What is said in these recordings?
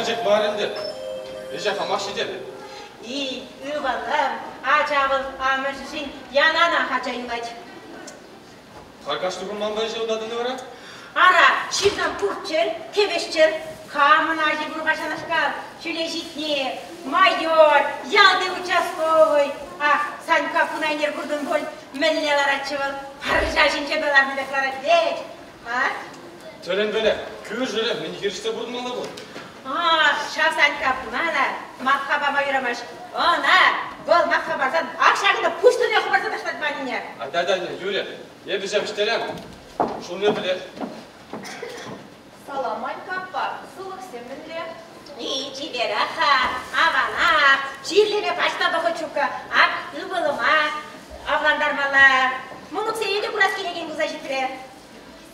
пӗчӗк мар ӗнтӗ. Ӗҫе хамах ҫитет. И, ывӑлӑм, ача вӑл амӑшӗшӗн яланах ача юлать. Харкашту курман-па ӗҫе утатӑн вара? Ара, ҫынсем пурччӑр, кӗвӗҫчӗр. Камӑн ачи пур-ха ҫавнашкал ҫӳле ҫитни? Майор, ялти участковӑй. Ах, Санька куна ӗнер куртӑн пуль, мӗнле ларатчӗ вӑл? Пӑрҫа ҫинче ларнӑ пек ларать вӗт. А? Тӗлӗнмелле, кӳршӗре мӗн хирӗҫсе пурӑнмалла пуль? А, ҫав Санька пуна та махха пама юрамасть. Ӑна вӑл махха парсан ак ҫакӑнта пуҫ тӑрне хӑпарса ташлать Ванине. Айта, Юря, эпӗ ҫав ӗҫтерем. Шулне пӗлет. Салам, Анька аппа, сывлӑхсем мӗнле? И, чиперах-ха, аванах, чирлеме пач та вӑхӑт ҫукка. Ак ывӑлӑма авлантармалла. Мӑнуксене те курас килекен пулса ҫитрӗ.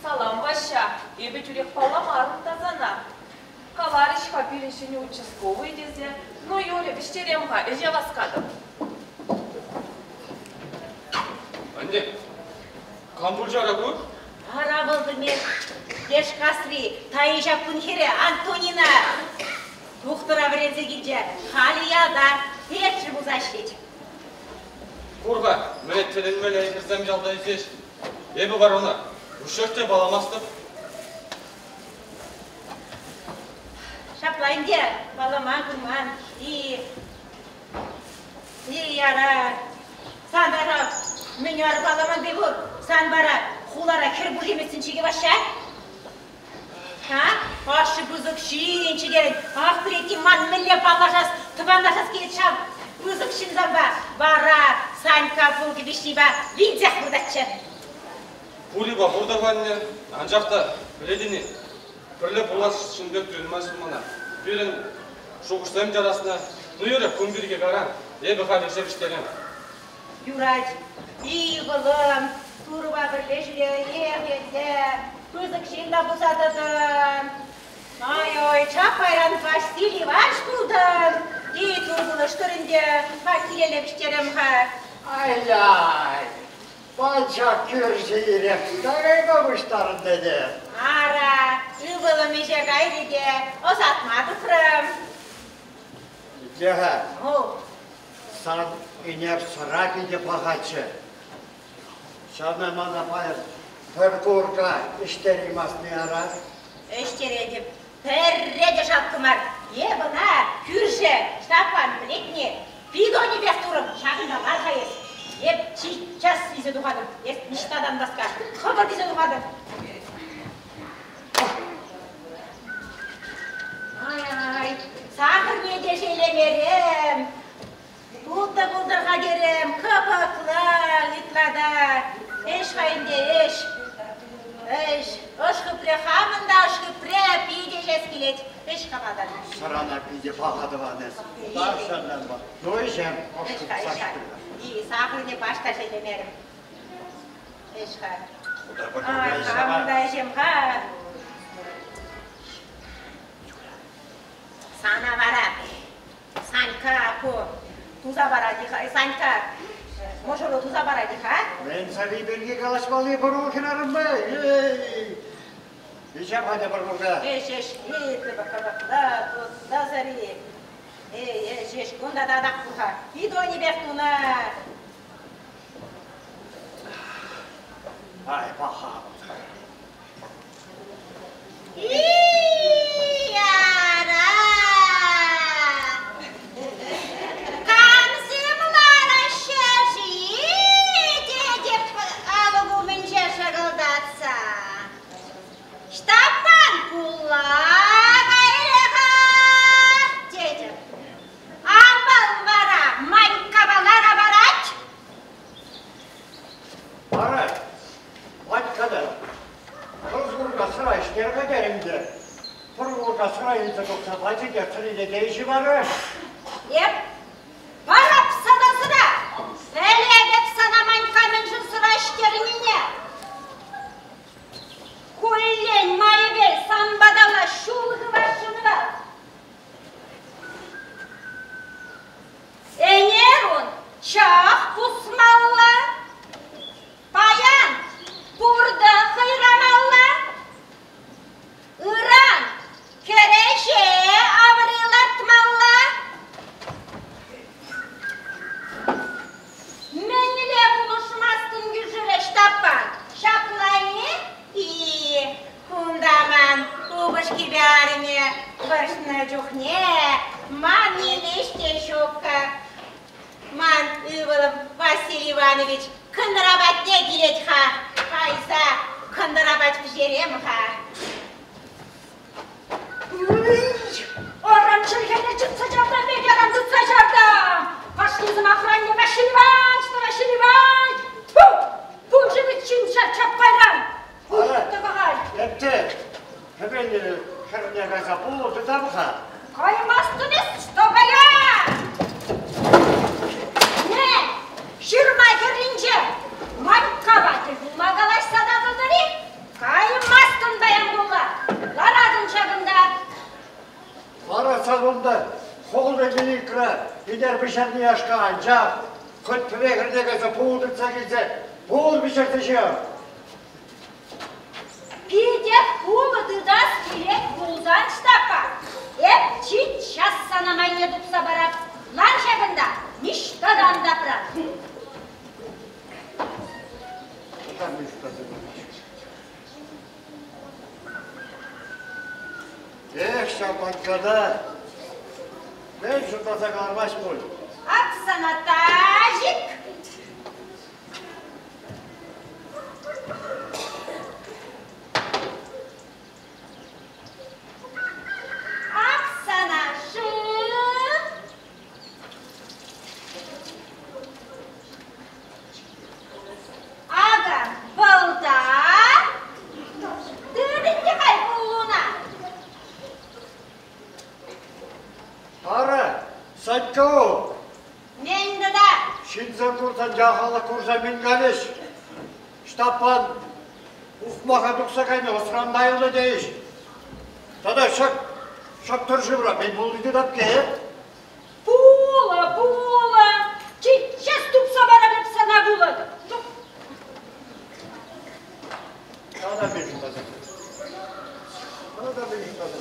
Салам, Ваҫҫа, эпӗ тӳрех палламарӑм та сана. Каларӗҫ-ха пирӗн ҫӗнӗ участковӑй тесе. Ну, юрӗ, вӗҫтерем-ха, ӗҫе васкатӑп. Анне, кам пулчӗ ара ку? Ара вӑл пӗлмест. Леш касри Таиҫ аппун хӗрӗ Антонина тухтӑра вӗренсе килчӗ. Халӗ ялта фельдшер пулса ӗҫлет. Кур-ха, мӗне тӗлӗнмелле хӗрсем ялта ӳсеҫ. Эпӗ вара ӑна вуҫех те палламастӑп. Ҫапла ӗнтӗ, палламан курман. И, и яра, сан вара мӗн ар палламан пек сан вара хулара хӗр пулимӗссӗн чикӗ Ваҫҫа? А? Ашшӗ пысӑк ҫын читерет. Ах, пӗлет-и ман мӗнле паллашас, тӑванлашас килет ҫав пысӑк ҫынсемпе. Вара Санька пулкӗ виҫҫипе вилсех выртатчӗ. Пурипа пур та анне, анчах та, пӗлетӗн-и, пӗрле пулас ҫын пек туйӑнмасть мана. Пирӗн шухӑшсем те расна. Ну, юрӗ, кун пирки кара. Эпӗ халь ӗҫе вӗҫтерем. Юрать. Ывӑлӑм, Турӑпа пӗрле ҫӳре, ӗнтӗ. Пысӑк ҫын та пулса тӑтӑн. Ай-ой, Чапайран Василий Иванович пултӑн. И, Тур пулӑштӑр ӗнтӗ, халь килелле вӗҫтерем-ха. Ай-яй, пачах кӳршӗ ирех кайма пуҫтарӑннӑ те. Ара, ывӑлӑм ӗҫе кайрӗ те ӑсатма тухрӑм. Итле-ха, сан ӗнер сӑра питӗ пахаччӗ. Ҫавна мана паян пӗр курка ӗҫтереймастни ара? Ӗҫтеретӗп. Пӗрре те шалккӑ мар. Эп ӑна, кӳршӗ, Ҫтаппан, пӗлетне, бидонӗпех турӑм. Ҫакӑнта мар-ха эс. Эп час илсе тухатӑп. Эс ниҫта та ан васка. Хӑвӑрт илсе тухатӑп. Ай-ай, сахӑрне те шеллемерӗм. Тутӑ пултӑр-ха терӗм, кӑпӑкла ытла та. Ӗҫ-ха ӗнтӗ, ӗҫ. Ӗҫ. Ӑш хыпрӗ, хамӑн та ӑш хыпрӗ, питӗ ӗҫес килет. Ӗҫ-ха малтан. Сӑрана питӗ паха тӑван эс. Тахҫантанпа. Ну, ӗҫем, ӑш хыпса И, сахӑрне пач та шеллемерӗм. Ӗҫ-ха. Ай, хамӑн та ӗҫем-ха. Сана вара Санька ку туса парать-и-ха? Санька мӑшӑру туса парать-и-ха? Мӗн сави пирки калаҫмалли пур у хӗрарӑмпа? Эй! Ӗҫе панӑ пӗр курка. Ӗҫ, ӗҫ, кӑпӑкла, туса сӑри. Эй, ӗҫ, ӗҫ, кунта татах пур-ха. Бидонӗпех тунӑ. Ай, паха. Яра! Камсем лараҫҫӗ-ши? тетӗп алӑк умӗнче шӑкӑлтатса. Ҫтаппан пулла кайрӗ-ха, тетӗп. А вӑл вара Маньккапа лара парать. Парать. Ваньккана пӗр куркасра ӗҫтерме терӗм те, пӗр куркасра илсе тухса пачӗ те сӑрине те вара. Эп парап сана сӑра! Пӗлетӗп сана Манькка мӗншӗн сӑра ӗҫтернине! Куллен майӗпе сан паталла ҫул хывасшӑн вӑл. Ӗнер ун чах пусмалла, Паян пуртӑ хӑйрамалла, ыран кӗреҫе авӑрмалла. Вӑрҫнӑ чухне ман нимӗҫ те ҫуккӑ. Ман ывӑлӑм Василий Иванович кӑнтӑр апатне килет-ха. Кайса кӑнтӑр апат пӗҫерем-ха. Аран чӗлхене чӑтса чартам пек аран тытса чартам. Кашни сӑмахран не Василий Иванович та Василий Иванович. Тьфу! Пулчӗ вӗт ҫын ҫак Чапайран. Тӑвӑхаль. Эпте, хӗвел хӗрне кайса пулӑ тытам-ха. Каймастӑн эс, что кая? Не, ҫырма хӗрринче Маньккапа тӗл пулма калаҫса татӑлтӑр-и? Каймастӑн паян кулла, ларатӑн ҫакӑнта. Вара салонта холодильникра ӳнер пӗҫерни яшка анчах хӑть пӗве хӗрне кайса пулӑ тытса килсе пулӑ пӗҫерсе ҫием. Питех пулӑ тытас килет пулсан, Ҫтаппан, эп час сана майне тупса парап. Лар ҫакӑнта, ниҫта та ан тапран. Эх, ҫав панккана мӗн шутласа кӑлармасть пуль. Ак сана тазик! Ак сана шыв! Акӑ вӑлта тытӑнчӗ халь пуллуна. Ара, Санька! Мӗн тата? Ҫынсем курсан яхалӑх курса мӗн калӗҫ? Ҫтаппан ухмаха тухса кайнӑ ӑсран тайӑлнӑ тейӗҫ. Тата ҫак ҫак тӑршывра мӗн пулни тытап-ке? Пулӑ, пулӑ, сейчас тупса паратӑп сана пулӑ. Тата мӗн шутласа Тата мӗн шутласа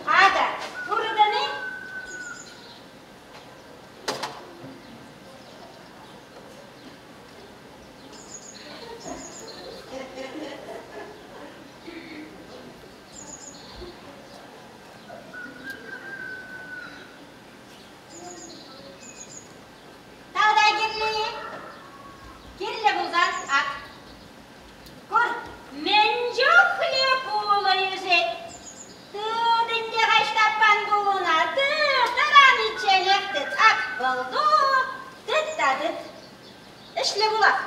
Акӑ, куртӑн-и? Тата кирлӗ-и? Кирлӗ пулсан ак. Кур, мӗн чухлӗ пулӑ ӳсет. Тыт ӗнтӗ Ҫтаппан пуллуна, тыт, тӑраничченех тыт. Ак вӑлту, тыт та тыт. Ӗҫлӗ пулах.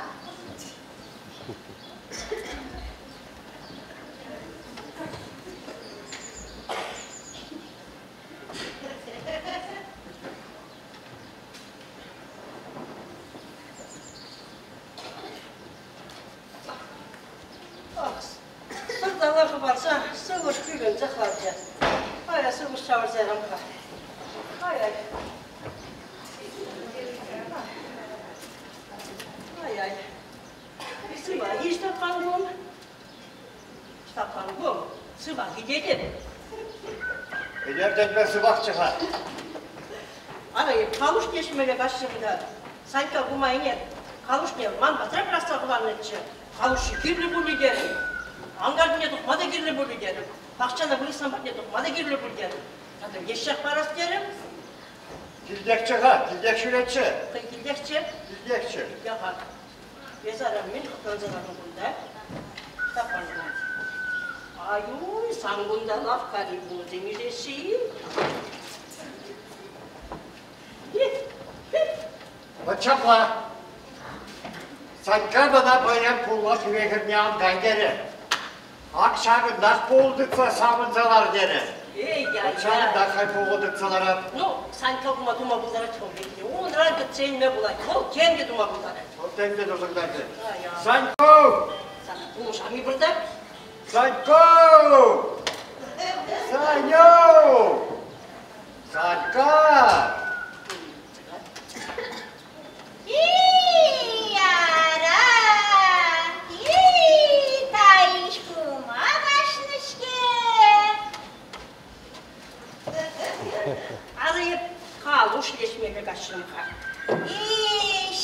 Сӑрталла хӑпарса сывлӑш пӳлӗнсех ларчӗ. Ая, сывлӑш ҫавӑрса ярам-ха. Ай-ай. Ай-ай. Сывах-и, Ҫтаппан кум? Ҫтаппан кум, сывах-и тетӗп. Ӗнертенпе сывахчӗ-ха. Ара, эп калушне ӗҫмелле каҫҫӑм-та. Санька кума ӗнер калушне ман патра пӑрахса хӑварнӑччӗ. Калушши кирлӗ пулӗ терӗм. Анкартине тухма та кирлӗ пулӗ терӗм. Пахчана вырӑссем патне тухма та кирлӗ пуль терӗм. Тата ешчӗк парас терӗм. Килтехчӗ-ха, килтех ҫӳретчӗ. Хӑй килтехчӗ? Килтехчӗ. Яха. Эс ара мӗн хӑтланса ларнӑ кунта? Ҫтаппан кум. Ай-уй, сан кунта лавккари пулӑсем ӳсеҫҫӗ-и? Вот ҫапла. Санька мана паян пулла хӗве хӗрне ан кай терӗ. Ак ҫакӑнтах пул тытса савӑнса лар терӗ. Эй, я, Ҫакӑнтах хай пулӑ тытса ларап. Ну, Санька кума тума пултарать вӑл пекки. Унран кӗтсе илме пулать. Вӑл тем те тума пултарать. Вӑл тем те туса кӑтартӗ. Санько! Сана пулӑшам-и пӑртак? Санько! Саню! Санька! Яра! Таиш кума каҫнӑ-ҫке! Алӑ эп калуш леҫмелле каҫрӑм-ха. Иш!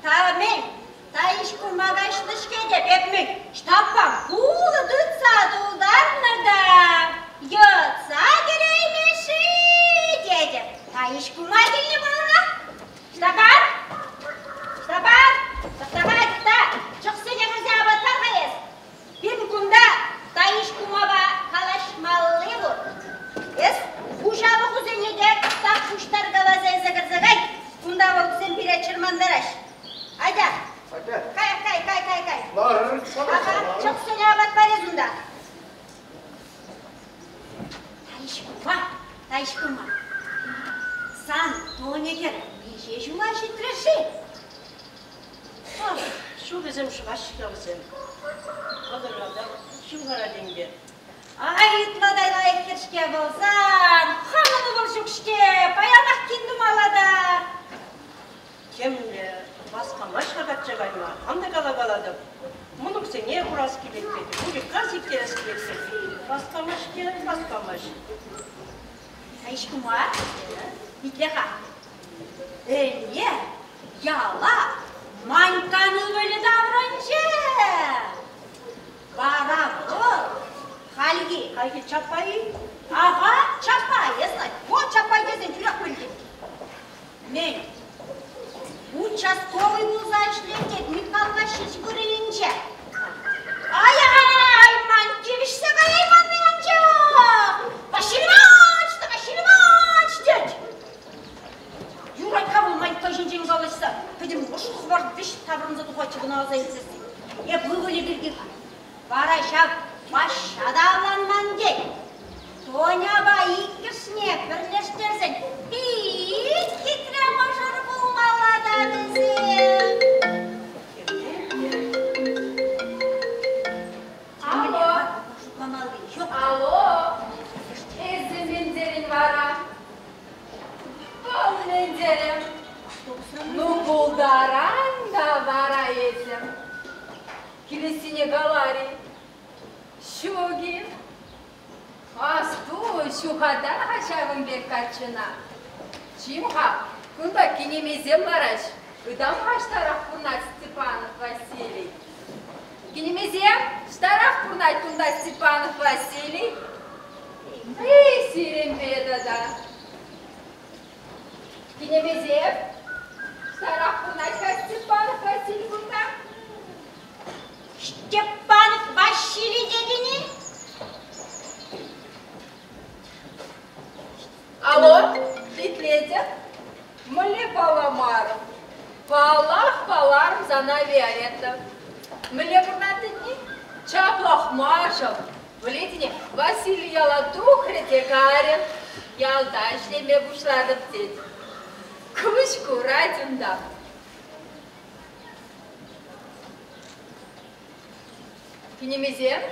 Та мӗн? Таиш кума Ҫтаппан пулӑ тытса тултарнӑ та йӑтса кӗреймӗ-ши тетӗп. Таиҫ кума килнӗ пулнӑ. Ҫтаппан! Ҫтаппан! Тӑхта-ха, тӑхта! Чӑхсене кӗрсе апат пар-ха эс. Пирӗн кунта Таиҫ кумапа калаҫмалли пур. Эс хуҫалӑхусене те кӑштах пуҫтаркаласа илсе кӗрсе кай. Кунта вӑл пире чӑрмантараҫ. Атя. Атя. Кай, кай, кай, кай, кай. Ларӑр. Ага, чӑхсене апат парес унта. Таиҫ кума, Таиҫ кума. Сан Тоня хӗр миҫе ҫула ҫитрӗ-ши? Ах, ҫулӗсем шӑваҫҫӗ-ха вӗсем. Вӑтӑрта ҫывхарать ӗнтӗ. Ай, ытла та лайӑх хӗр-ҫке пулсан, хамӑн ывӑл ҫук-ҫке, паянах кин тумалла та. Темле васкамасть-ха качча кайма, хам та калакалатӑп. Мӑнуксене курас килет тет, мужика сиктерес килет тет. Васкамасть-ҫке, васкамасть. Таиҫ кума, итле-ха. Ӗне яла Манькан ывӑлӗ таврӑнчӗ. Вара вӑл хальхи... Хальхи Чапай-и? Ага, Чапай, яснать. Вот Чапай тесен тӳрех пӗлтӗм. Мӗн? Участковӑй пулса ӗҫлет тет Михал Ваҫҫич вырӑнӗнче. Ай-ай, ман тивӗҫсе каяйманни анчах! Василий Иванович та Василий Иванович тет. Юрать-ха вӑл Манькка ҫинчен калаҫса, пӗтӗм ӑш хӑвӑрт вӗҫ таврӑнса тухатчӗ кӑна аса илсессӗн. Эп ывӑлӗ пирки-ха. Вара ҫав Ваҫҫа та авланман тет. Тоняпа иккӗшне пӗрлештерсен пит хитре мӑшӑр пулмалла та вӗсем. Алло. Алло. Эсӗ мӗн терӗн вара? Вӑл мӗн терӗ? Ну, пултаран та вара эсӗ. Килессине калар-и? Ҫук-и? Асту, ҫухатар-ха ҫавӑн пек каччӑна. Чим-ха, кунта кинемейсем лараҫ. Ытам-ха ӑҫтарах пурӑнать Степанов Василий? Кинемейсем, ӑҫтарах пурӑнать кунта Степанов Василий? Эй, сирӗнпе тата. Кинемейсем, ӑҫтарах пурӑнать-ха Степанов Василий кунта? Ҫтеппанов Ваҫҫили тетӗн-и? Алло, итлетӗп. Мӗнле палламарӑм? Паллах, палларӑм сана, Виолетта. Мӗнле пурӑнатӑн-и? Чаплах мар ҫав. Пӗлетӗн-и, Василий яла тухрӗ те карӗ. Ялта ӗҫлеме пуҫлатӑп тет. Куҫ курать унта. Кинемисем?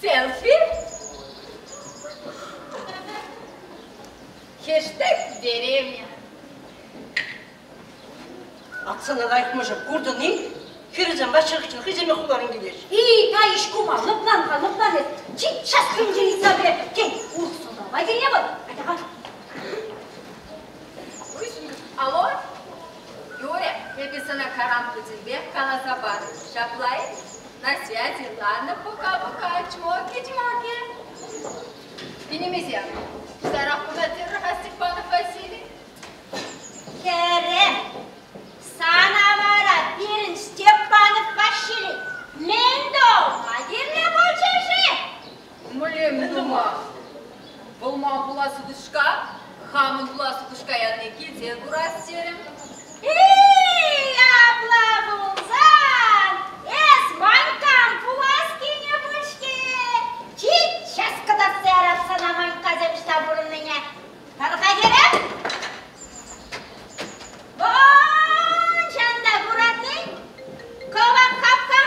Селфи? Хештег деревня. Оксана лайӑх мӑшӑр куртӑн-и? Хӗрӗсем ваҫҫӑрхчен хӑйсемех хуларан килеҫ. И, Таиҫ кума, лӑплан-ха, лӑплан эс. Час хӑйӗнчен ыйтса пӗлер. Тен, урӑх сӑлтавпа килнӗ вӑл. Айта-ха. Алло, Юря, эпӗ сана карам пӗтӗмпех каласа патӑм. Ҫапла-и? На связи, ладно, пока-пока, чмоки-чмоки. Кинемисем, старах куна терӗр-ха Степанов Василий? Хӗрӗм, сана вара пирӗн Степанов Василий мӗн тума кирлӗ пулчӗ-ши? Мӗнле мӗн тума? Вӑл ман пулас упӑшка, хамӑн пулас упӑшка ятне килсе курас терӗм. Эй, апла пулсан, эс Манькан пулас кинӗ пуль-ҫке. Час кӑтартса ярап сана Манькасем ӑҫта пурӑннине. Тӑр-ха хӗрӗм. Вон ҫанта куратни, кӑвак хапха.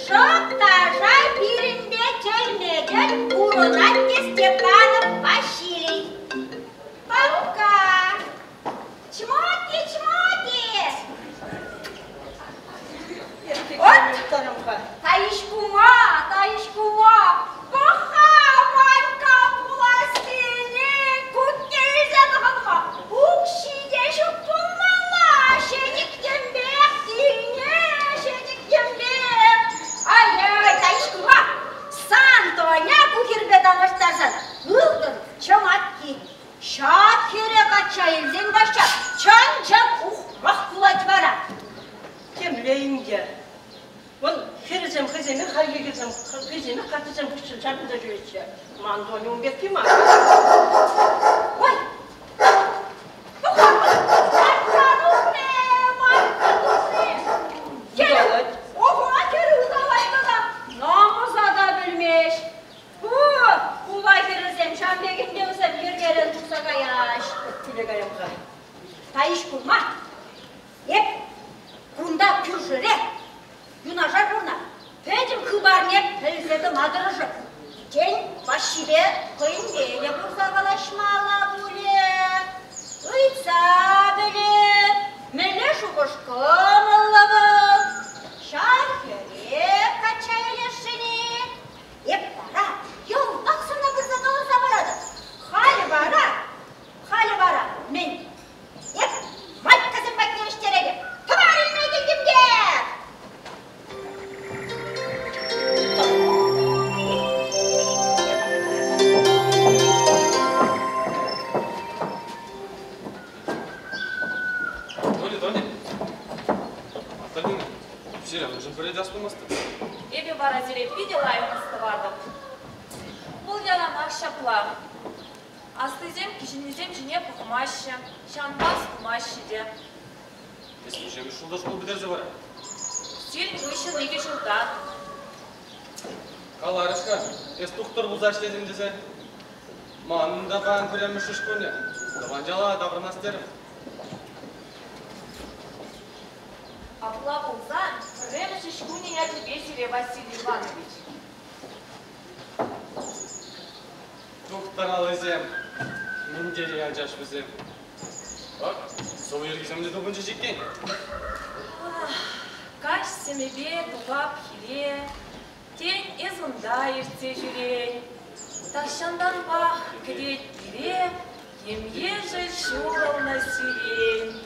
Шӑп та шай пирӗнпе тӗлме-тӗл пурӑнать те Степанов Василий. Папка! Чмоки-чмоки! Качча илсен Ваҫҫа чӑн-чӑн ухмах пулать вара. Темле ӗнтӗ. Вӑл хӗрӗсем хӑйсемех хальхи хӗрсем хӑйсемех каччӑсем хыҫҫӑн ҫакӑнса ҫӳреҫҫӗ. Ман Тоня ун пекки мар. Ой! Ого, хӗрӗ ыталать тата. Намӑса та пӗлмест. Хула хӗрӗсем ҫав пек ӗнтӗ вӗсем йӗркерен тухса каяҫ. Киле каям-ха. Таиҫ курма. Эп кунта кӳршӗре юнашар пурӑнап. Пӗтӗм хыпарне пӗлсе тӑма тӑрӑшӑп. Тен, Ваҫҫипе хӑйӗнпе те курса калаҫмалла пулӗ. Ыйтса пӗлеп, мӗнле шухӑш-кӑмӑллӑ вӑл. Ҫав хӗре качча илесшӗн-и? Эп вара йӑлтах сана пырса каласа паратӑп. Халӗ вара, халӗ вара мӗн? Эп Ваньккасем патне вӗҫтеретӗп. Тӑвар илме килтӗм те! Тоня, Тоня. Антонина, сире мӗншӗн пӗлет астумастӑп? Эпӗ вара сире питӗ лайӑх астӑватӑп. Вӑл яланах ҫапла. Аслисем кӗҫӗннисем ҫине пӑхмаҫҫӗ, ҫавӑнпа астумаҫҫӗ те. Эс миҫемӗш ҫулта шкул пӗтерсе вара? Сирӗн хыҫҫӑн икӗ ҫултан. Каларӗҫ-ха, эс тухтӑр пулса ӗҫлетӗн тесе. Манӑн та паян пӗрремӗш ӗҫ кунӗ. Тӑван яла таврӑнас терӗм. Апла пулсан пӗрремӗш ӗҫ кунӗ ячӗпе сире, Василий Иванович. Тухтӑр аллисем, мӗн тери ачаш вӗсем. Ак, сӑвӑ йӗркисем те тупӑнчӗҫ иккен. Каҫ сӗмӗпе тухап хире, тен, эс унта иртсе ҫӳрен. Тахҫантанпах кӗтет пире ем-ешӗл ҫурӑлнӑ сирень.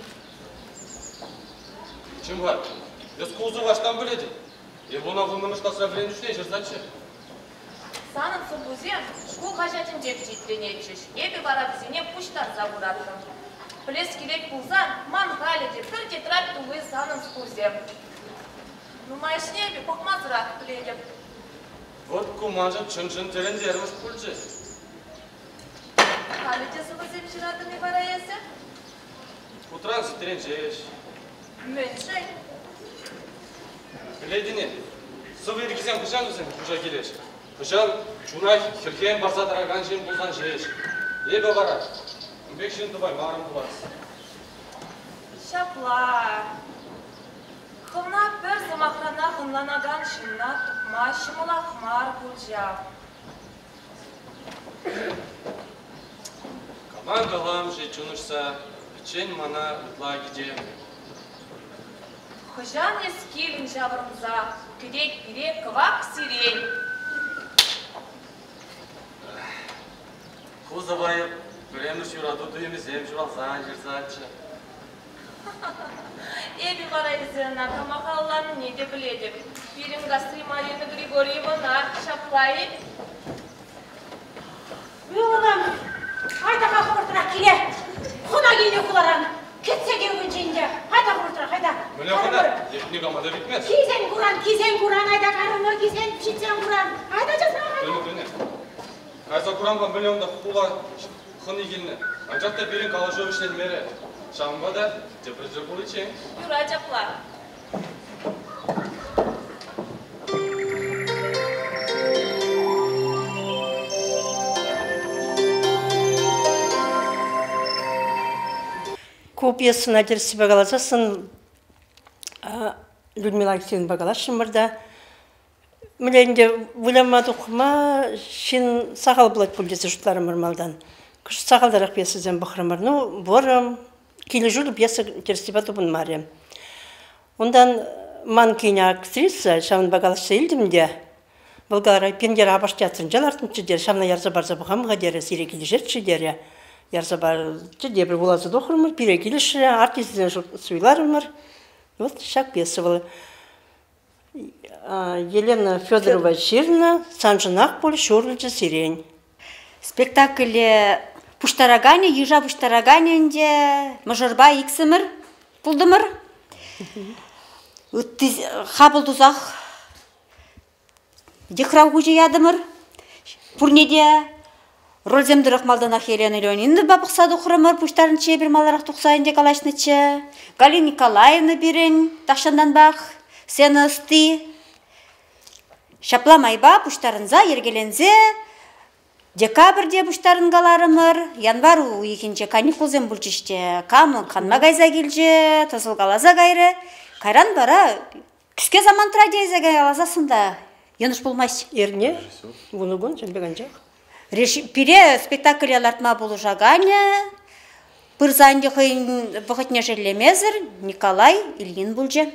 Чим-ха, эс ку сӑвва ӑҫтан пӗлетӗн? Эп ӑна вуннӑмӗш класра вӗреннӗ чухне ҫырсаччӗ. Санӑн сӑввусем шкул хаҫатӗнче пичетленетчӗҫ, эпӗ вара вӗсене пуҫтарса пыраттӑм. Пӗлес килет пулсан, ман халӗ те пӗр тетрадь тулли санӑн сӑввусем. Нумайӑшне эпӗ пӑхмасӑрах пӗлетӗп. Вӑт ку маншӑн чӑн-чӑн тӗлӗнтермӗш пулчӗ. Халӗ те сӑвӑсем ҫыратӑн-и вара эсӗ? Хутран ситрен ҫеҫ. Мӗншӗн? Пӗлетӗн-и, сӑвӑ йӗркисем хӑҫан вӗсем пуҫа килӗҫ? Хӑҫан чуна хӗлхем парса тӑракан ҫын пулсан ҫеҫ. Эпӗ вара ун пек ҫын тупаймарӑм пулас. Ҫапла. Хӑвна пӗр сӑмахранах ӑнланакан ҫынна тупма ҫӑмӑлах мар пулчӗ ав. Кама калам-ши чун уҫса, пӗччен мана ытла кичем. Хӑҫан эс килӗн ҫаврӑнса, кӗтет пире кӑвак сирень. Ку сӑвайӑ пӗрремӗш юрату туйӑмӗсем ҫуралсан ҫырсаччӗ. Эпӗ вара эсӗ ӑна кама халалланине те пӗлетӗп. Пирӗн касри Марина Григорьевӑна ҫапла-и? Ывӑлӑм, айта-ха хӑвӑртрах киле. Хӑна килнӗ хуларан. Кӗтсе те ывӑнчӗ ӗнтӗ. Айта хӑвӑртрах, айта. Мӗнле хӑна? Никама та кӗтмест. Килсен куран, килсен куран, айта карӑмӑр, килсен ҫитсен куран. Айта часрах, айта. Тӗнӗ, тӗнӗ. Кайса куран-ха мӗнле унта хула хӑни килнӗ. Анчах та пирӗн калаҫу вӗҫленмерӗ. Ҫавӑнпа та тепӗр тӗл пуличчен. Юрать апла. Ку пьесӑна тӗрӗссипе каласассӑн Людмила Алексеевнӑпа калаҫрӑмӑр та Мӗнле ӗнтӗ выляма тухма ҫын сахал пулать пуль тесе шутларӑмӑр малтан. Кӑшт сахалтарах пьесӑсем пӑхрӑмӑр. Ну, вӑрӑм, килӗшӳллӗ пьеса тӗрӗссипе тупӑнмарӗ. Унтан ман кинӗ актриса, ҫавӑнпа калаҫса илтӗм те, вӑл каларӗ, Пионер апӑш театрӗнче лартнӑччӗ те, ҫавна ярса парса пӑхам-ха терӗ, сире килӗшет-ши терӗ. Ярса парчӗ те, эпир вуласа тухрӑмӑр, пире килӗшрӗ, артистсене суйларӑмӑр. Вот ҫак пьеса вӑл. Елена Федорова ҫырнӑ «Саншӑнах пуль ҫурӑлчӗ сирень». Спектакле Пуҫтараканӗ, йыша пуҫтараканӗ ӗнтӗ мӑшӑрпа иксӗмӗр пултӑмӑр. Ытти хапӑл тусах йыхрав хучӗ ятӑмӑр. Пурне те рольсем тӑрӑх малтанах Елена Леонидовнӑпа пӑхса тухрӑмӑр, пуҫтарӑнччӗ эпир маларах тухса ӗнтӗ калаҫнӑччӗ. Галина Николаевна пирӗн тахҫантанпах сцена ӑсти. Ҫапла майпа пуҫтарӑнса, йӗркеленсе декабрьте пуҫтарӑнкаларӑмӑр. Январь уйӑхӗнче каникулсем пулчӗҫ те кам канма кайса килчӗ, тӑсӑлкаласа кайрӗ. Кайран вара кӗске самантра тесе каласассӑн та йӑнӑш пулмасть. Эрне, вунӑ кун ҫын пек анчах. Пире спектакле лартма пулӑшаканӗ пырса ӗнтӗ хӑйӗн вӑхӑтне шеллемесӗр Николай Ильин пулчӗ.